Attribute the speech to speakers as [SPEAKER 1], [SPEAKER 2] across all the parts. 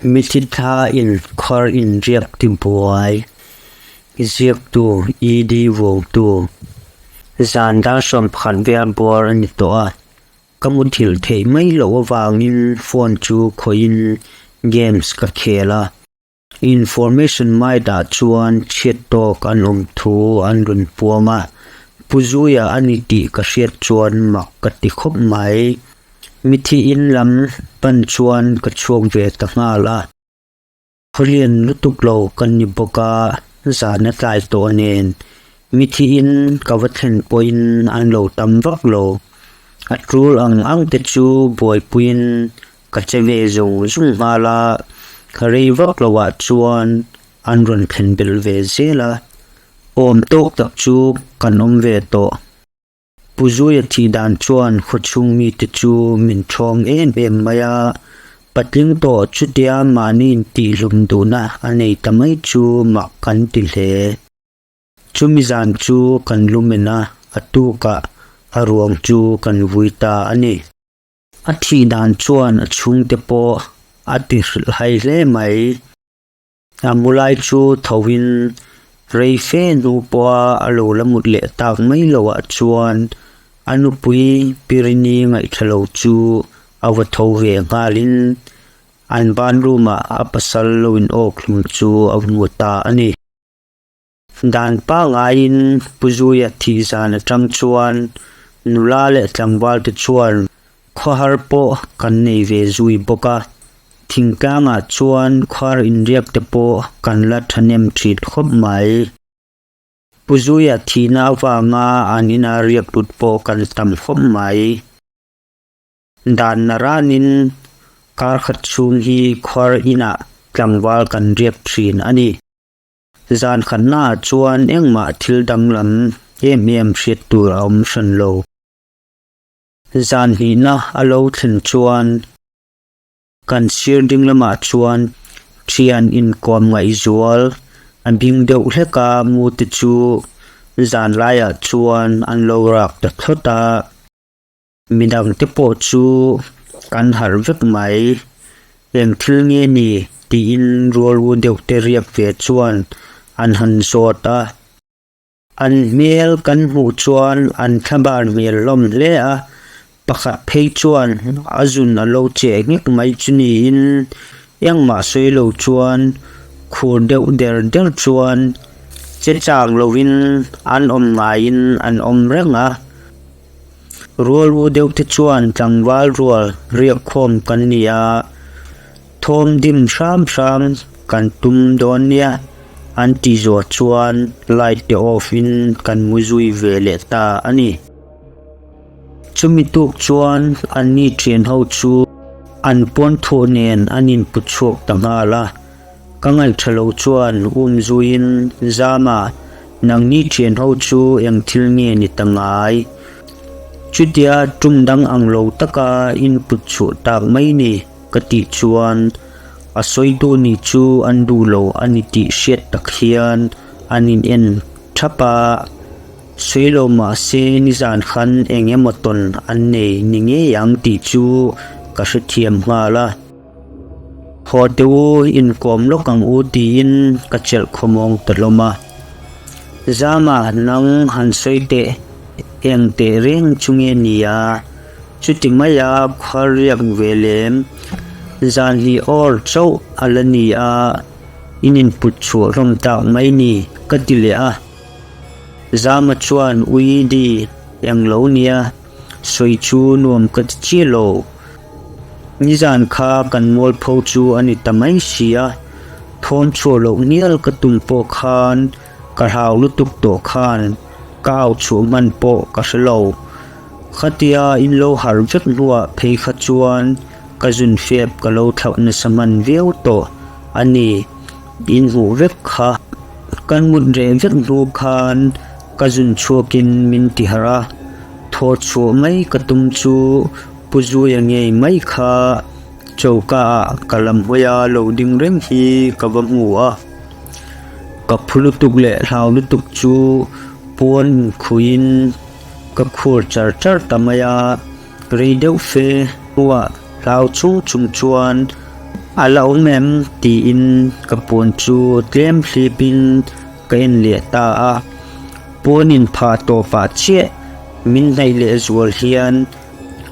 [SPEAKER 1] Mithi thla in khawr in riak ti buai. Ziaktu, ED Vuautu. Zan dar 11 vel buar a ni tawh a, ka muthilh theih mai loh avangin phone chu khawihin games ka khel a. Information maidah chuan chhiat tawk an awm thu an rawn puam a, Pu Zuia a ni tih ka hriat chuan mak ka ti khawp mai. Mithi in lam pan chuan ka chhuak ve ta nghal a. Khawlian lutuk lo ka ni bawk a, zan a tlai tawh nen mithi in ka va thlen pawhin an lo tam vak lo. A tul ang ang te chu buaipuiin ka che ve zung zung nghal a, ka rei vak lo ah chuan an rawn thlen belh ve zel a, awm tawk tak chu kan awm ve tawh. Pu Zuia thih dan chuan khawchhung mite chu min ṭhawng em em mai a, patling tawh chutia mahni intihhlum duhna a nei ta mai chu mak kan ti hle. Chumi zan chu kan lumen a, a tukah a ruang chu kan vui ta a ni. A thih dan chuan a chhungte pawh a ti hrilhhai hle mai. A mu lai chu tho in rei fe hnu pawha a lo la mut leh tak mai loah chuan a nupui Pirini ngaihthla lo chu a va tho ve nghalin an bathroom ah a pasal lo in awk hlum chu a hmu ta a ni. Dan pangaiin Pu Zuia thih zan atang chuan nula leh tlangval te chuan khawhar pawh kan nei ve zui bawk a, thingtlangah chuan khuar inriak te pawh kan la thahnem thin khawp mai. Pu Zuia thihna avanga an ina riak lut pawh kan tam khawp mai. Dan naranin kar khat chhung hi khuar inah tlangval kan riak thin a ni. Zan khatnaah chuan engmah thil danglam em em hriat tur a awm hran lo. Zan hnihna a lo thlen chuan kan sir ding lamah chuan thian inkawm ngaihzual a bing deuh hlek a, mute chu zan laiah chuan an lo rak ta thlawt a. Midang te pawh chu kan harh vek mai, eng thil nge ni tiin rual u deuh te riak ve chuan an han zawt a. An hmel kan hmuh chuan an thlabar hmel hlawm hle a, pakhat phei chuan a zun a lo cheh nghek mai chu niin engmah sawi lo chuan khur deuh der der chuan che chang lovin an awm ngaiin an awm reng a. Rual u deuh te chuan tlangval rual riak khawm kan ni a, thawm dim hram hram kan tum dawn nia an ti zawh chuan light te off in kan mu zui ve leh ta a ni. Chumi tuk chuan an ni thian ho chu an pawn thuah nen an input chhuak ta nghal a. Ka ngaihṭha lo chuan um zuiin, Zama, nangni ṭhian ho chu eng thil nge ni ta ngai? Chutia ṭum dang ang lo taka input chhuah tak mai ni ka tih chuan a sawitu nih chu an duh lo a ni tih hriat tak hian an in en ṭhap a, sawi lo mahse nizan khan eng emaw tawn an nei ni ngei ang tih chu ka hrethiam nghal a. Haw teh u, inkawm lawk ang u tiin ka chelh khawmawng ta hlawm a. Zama, nang han sawi teh, eng teh reng chu nge ni a? Chuti maia khual riak ve lem, zan hnih awr chauh a la ni a, in input chhuah hlawm tak mai ni, ka ti leh a. Zama chuan, Ui di, eng lo nia. Sawi chu nuam ka ti chiah lo. Nizan kha kan mualpho chu a ni ta mai si a, thawn chhuah loh ngial ka tum pawh khan ka hlau lutuk tawh khan ka au chhuah hman pawh ka hre lo. Khatia in lo harh vek hnuah phei kha chuan ka zun fep ka lo thlauh nasa hman viau tawh a ni. In hmuh vek kha kan mut reh vek hnu khan ka zun chhuakin min ti harh a, thaw chhuah mai ka tum chu Pu Zuia ngei mai kha choka ah ka lam hawi a lo ding reng hi ka va hmu a, ka phu lutuk leh hlau lutuk chu puan inkhuiin ka khur char char ta mai a, rei deuh fe hnuah hlau chung chung chuan. A la awm em? tiin ka puan chu tlem hlipin ka en leh ta a. Puan inphah tawpah chiah min hnaih leh zual hian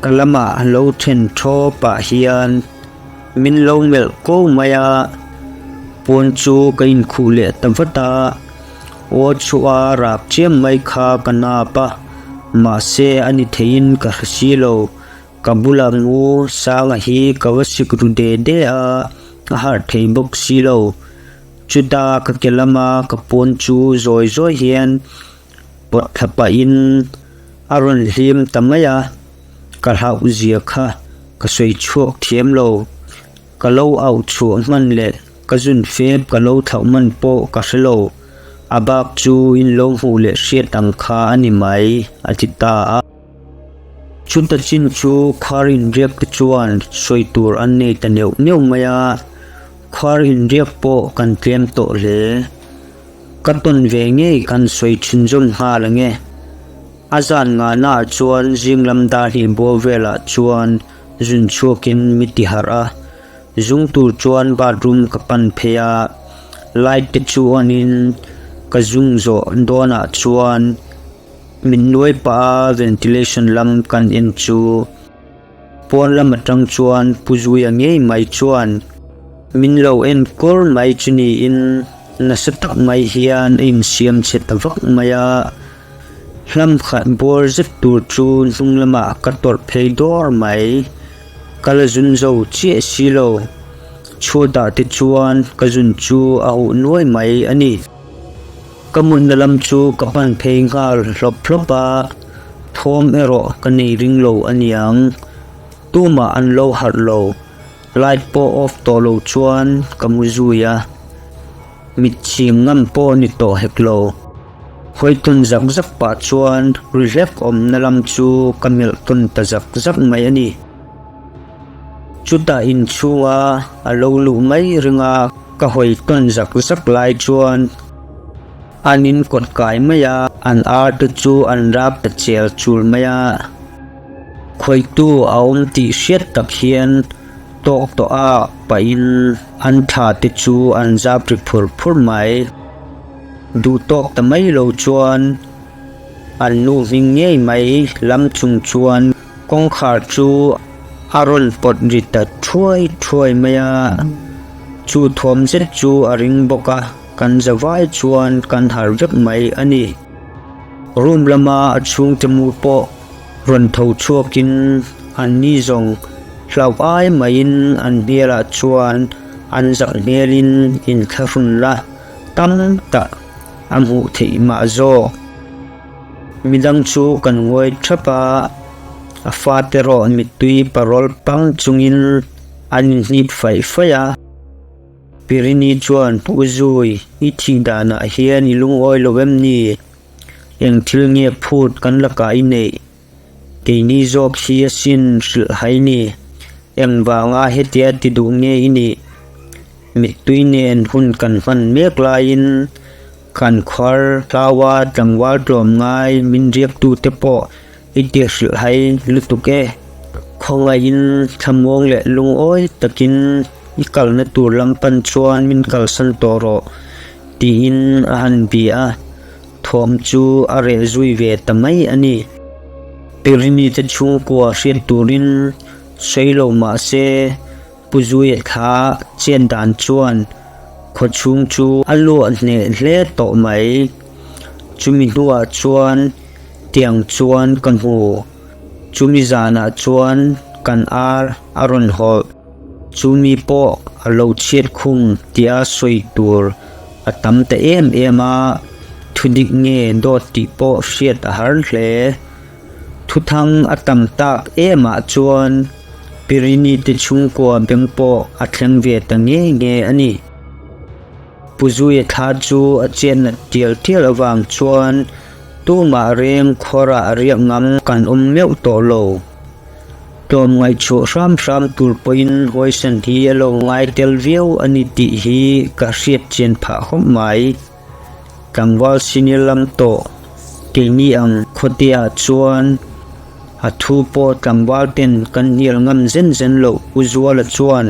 [SPEAKER 1] ka lamah a lo then thaw pah hian min lo melh ko mai a. Puan chu ka inkhuh leh ta vat a. Aw chhuah a rak chiam mai kha ka nap a, mahse a ni theiin ka hre si lo. Ka bula ngu Sanga hi ka va sik ru de de a, a harh thei bawk si lo. Chuta ka ke lama ka pawn chu zawi zawi hian pawt thla pahin a rawn hlim ta mai a, ka hlauh zia kha ka sawi chhuak thiam lo. Ka lo auh chhuah hman leh ka zun fep ka lo thlauh hman pawh ka hre lo. A bak chu in lo hmuh leh hriat ang kha a ni mai, a ti ta a. Chuta chin chu khuar inriak te chuan sawi tur an nei ta neuh neuh mai a, khuar inriak pawh kan tlem tawh hle. Ka tawn ve ngei kan sawi thinzawm nghal ang e. A zan ngahnaah chuan zing lam dar hnih bawr velah chuan zun chhuakin mi ti harh a, zung tur chuan bathroom ka pan phei a, light te chu on in ka zung zawh dawnah chuan Min nuai pah a ventilation lam kan en chu pawn lam atang chuan Pu Zuia ngei mai chuan min lo en kawr mai chu niin nasa tak mai hian a insiam chhe ta vak mai a, hlam khat bawr zet tur chu hnung lamah ka tawrh phei dawr mai, ka la zun zo chiah si lo, chhuatah te chuan ka zun chu a huh nuai mai a ni. Ka mutna lam chu ka pan phei nghal hlawp hlawp a, thawm erawh ka nei ring lo a niang. Tumah an lo harh lo, light pawh off tawh lo chuan ka mu zui a, mit chhing ngam pawh ni tawh hek lo. Hawi tawn zak zak pah chuan ri hlek awmna lam chu ka melh tawn ta zak zak mai a ni. Chutah inchhunga a lo luh mai ringa ka hawi tawn zak zak lai chuan an in kawt kai mai a, an ar te chu an rap ta chel chul mai a. Khawitu a awm tih hriat tak hian tawk tawh a pahin an thla te chu an zap ri phur phur mai. Duh tawk ta mai lo chuan an nu hming ngei mai lam chung chuan Kawngkhar chu a rawn pawt ri ta thuai thuai mai a, chu thawm zet chu a ring bawk a, kan zavai chuan kan harh vek mai a ni. Room lama a chhungte mu pawh rawn tho chhuakin an ni zawng hlauh ai maiin an hmelah chuan an zak hmelin inthlahrun la tam tak a hmuh theih mah zawk. Midang chu kan ngawi thap a, a fate erawh mittui parawl pang chungin an inhnip faih faih a. Pirini chuan, U Zui, i thih danah hian i lungawi lo em ni? Eng thil nge phut kan lakah i neih? Keini zawk hi asin hrilh hai ni. Engvanga hetia ti duh nge i nih? Mittui nen hun kan hman mek laiin Kan khuar hlaua tlangval tlawm ngai min riaktute pawh i ti hrilh hai lutuk e. Khawngaihin thlamuang leh lungawi takin i kalna tur lam pan chuan min kalsan tawh rawh tiin a han bia a, thawm chu a reh zui ve ta mai a ni. Pirini te chhungkua hriat turin sawi lo mah se, Pu Zuia thla chet dan chuan khawchhung chu a luah hneh hle tawh mai. Chumi hnuah chuan tiang chuan ka hmu. Chumi zanah chuan kan ar a rawn hawlh. Chumi pawh a lo chhiat khum tia sawi tur a tam ta em em a, thudik nge dawt tih pawh hriat a har hle. Thuthang a tam tak emah chuan Pirini te chhungkua beng pawh a thleng ve ta ngei ngei a ni. Pu Zuia thla chu a chetnat tial tial avang chuan tumah reng khuarah riak ngam kan awm meuh tawh lo. Tlawm ngaihchhuah hram hram tur pawhin huaisen hi a lo ngai tel viau a ni tih hi ka hriat chian phah khawp mai. Tlangval senior lam tawh keini ang khawteah chuan a thu pawh tlangval ten kan hnial ngam zen zen loh U Zuala chuan.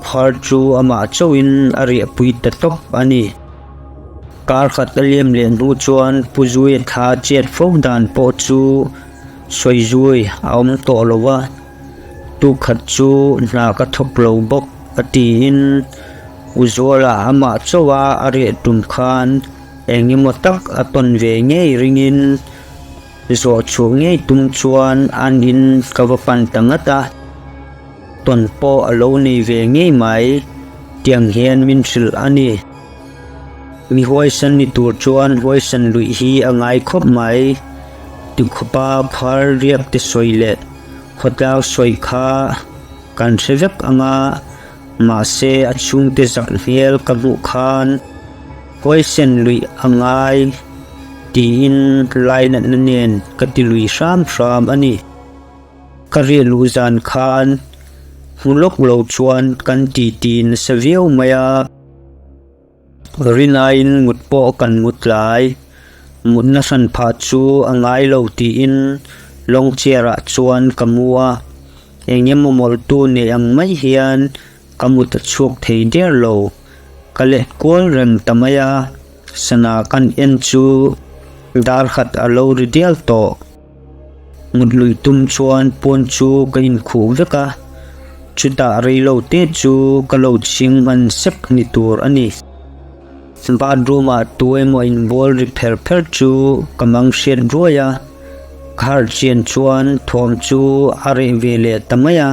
[SPEAKER 1] Khar chu amah chauhin a riahpui ta tawp a ni. Kar khat a liam leh hnu chuan Pu Zuia thla chet fo dan pawh chu sawi zui a awm tawh lo va, tukhat chu hna ka thawk lo bawk a tiin U Zuala amah chauha a riah tum khan eng emaw tak a tawn ve ngei ringin zawh chhuah ngei tum chuan an in ka va pan ta ngat a. Tawn pawh a lo nei ve ngei mai, tiang hian min hrilh a ni. Mi huaisan ni tur chuan huaisan luih hi a ngai khawp mai. Tikhawpa phar riak te sawi leh khawtlang sawi kha kan hre vek ang a, mahse a chhungte zak hmel ka hmuh khan huaisen luih a ngai tiin lainatna nen ka ti lui hram hram a ni. Ka riah luh zan khan hmu lawk lo chuan kan titi nasa viau mai a, rinaiin mut pawh kan mut tlai, mutna hran phah chu a ngai lo tiin long chair ah chuan ka mu a, eng emaw mawlhtu nei ang mai hian ka mut a chhuak thei der lo, ka let kual reng ta mai a, sana kan en chu dar khat a lo ri dial tawh. Mut lui tum chuan pawn chu ka inkhuh vek a, chutah reilo te chu ka lo chhing hman sek ni tur a ni. Bathroom ah tu emaw inbual ri pher pher chu ka mang hriat ruai a, ka harh chian chuan thawm chu a reh ve leh ta mai a,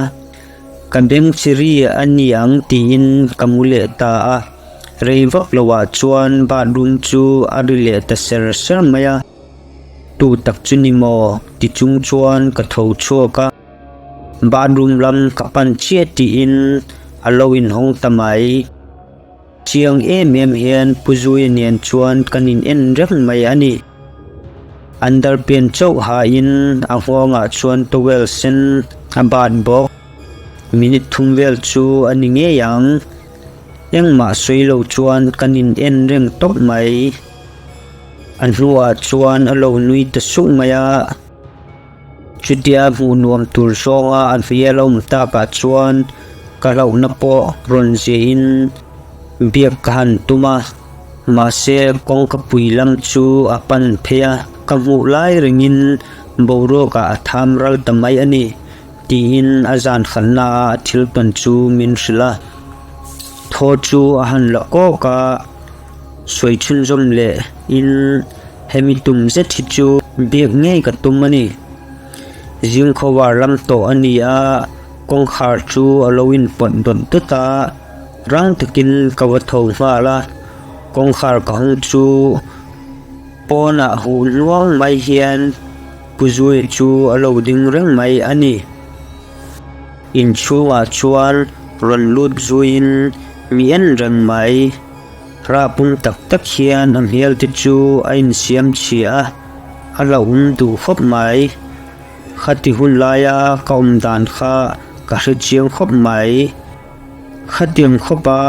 [SPEAKER 1] ka beng chi ri a ni ang tiin ka mu leh ta a, rei vak lo ah chuan bathroom chu a ri leh ta ser ser mai a. Tu tak chu ni maw? Ti chung chuan ka tho chhuak a, bathroom lam ka pan chiah tiin a lo inhawng ta mai. Chiang em em hian Pu Zuia nen chuan kan in en reng mai a ni. Underpant chauh hain a nghawngah chuan towel sen a bat bawk. Minute thum vel chu a ni ngei ang. Engmah sawi lo chuan kan in en reng tawp mai. A hnuah chuan a lo nui ta suh mai a, chutia hmuh nuam tur zawnga a hmel a awm takah chuan ka hlauhna pawh rawn ziahin biak ka han tum a, mahse kawngka pui lam chu a pan phei a, ka hmuh lai rengin boruakah a tham ral ta mai a ni tiin a zan khatna a a thil tawn chu min hrilh a, thaw chu a han la kawk a. Sawi chhunzawm leh in hemi tum zet hi chu biak ngei ka tum a ni. Zingkhawar lam tawh a ni a, kawngkhar chu a lo inpawt dawt dawt a, rang takin ka va tho nghal a, kawngkhar ka hawng chu pawnah huh hnuang mai hian Pu Zuia chu a lo ding reng mai a ni. Inchhungah chuan rawn lut zuiin mi en reng mai. Rapung tak tak hian a hmel te chu a insiam chhia a, a la awm duh khawp mai. Khati hun laia ka awm dan kha ka hre chiang khawp mai. Khatiang khawpa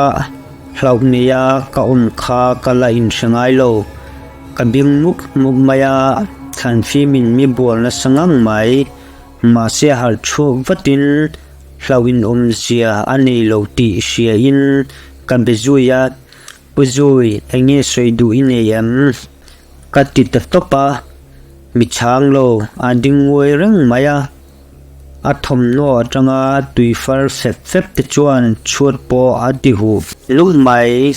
[SPEAKER 1] hlauh neia ka awm kha ka la inhre ngai lo. Ka bing mup mup mai a, thlanfimin mi bual nasa ngang mai. Mahse harh chhuak vatin hlauhin awmzia a nei lo tih hriain ka be zui a, Pu Zui, eng nge sawi duh i nei em? Ka ti ta tawp a, mi chhang lo, a ding nguai reng mai a. A thawmhnaw atanga tui far fep fep te chuan chhuat pawh a ti huh luh mai.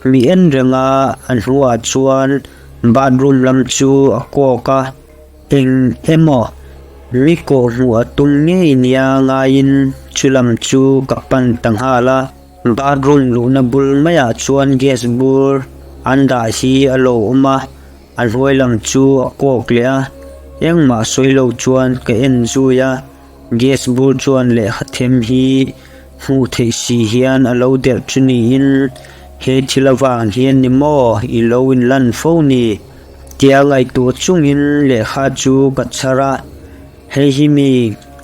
[SPEAKER 1] Mi en reng a, a hnuah chuan bathroom lam chu a kawk a. Eng emaw mi kawh hmuh a tum ngei nia ngaiin chu lam chu ka pan ta nghal a. Bathroom luhna bul maiah chuan gas bur an dah hi a lo awm a, a hnuai lam chu a kawk leh a, engmah sawi lo chuan ka en zui a, gas bur chuan lehkha them hi hmuh theih si hian a lo derh chu niin he thil avang hian ni maw i lo inlan fo ni. Tia ngaihtuah chungin lehkha chu ka chhar a, hei hi mi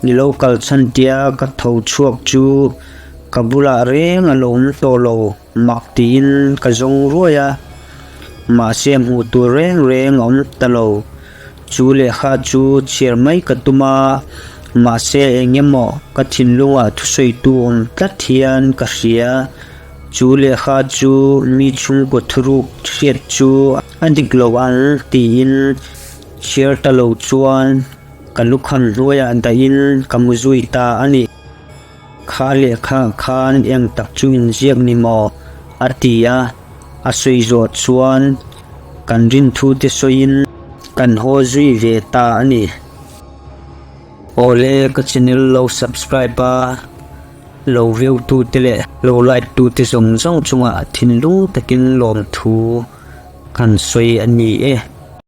[SPEAKER 1] i lo kal chhan tia ka tho chhuak chu ka bulah reng a lo awm tawh lo mak tiin ka zawng ruai a, mahse hmuh tur reng reng a awm ta lo. Chu lehkha chu chhiar mai ka tum a, Mahse eng emaw ka thinlungah thusawitu awm tlat hian ka hria. Chu lehkha chu mi chhungkaw thuruk hriat chu a dik lo ang tiin chhiar ta lo chuan ka lukham hnuaiah dahin ka mu zui ta a ni. Kha lehkha khan eng tak chu inziak ni maw? a ti a, a sawi zawh chuan kan rinthu te sawiin kan haw zui ve ta a ni. Awle ka channel lo subscribe a, lo view tu te leh lo like tu te zawng zawng chungah thinlung takin lawmthu kan sawi a ni e.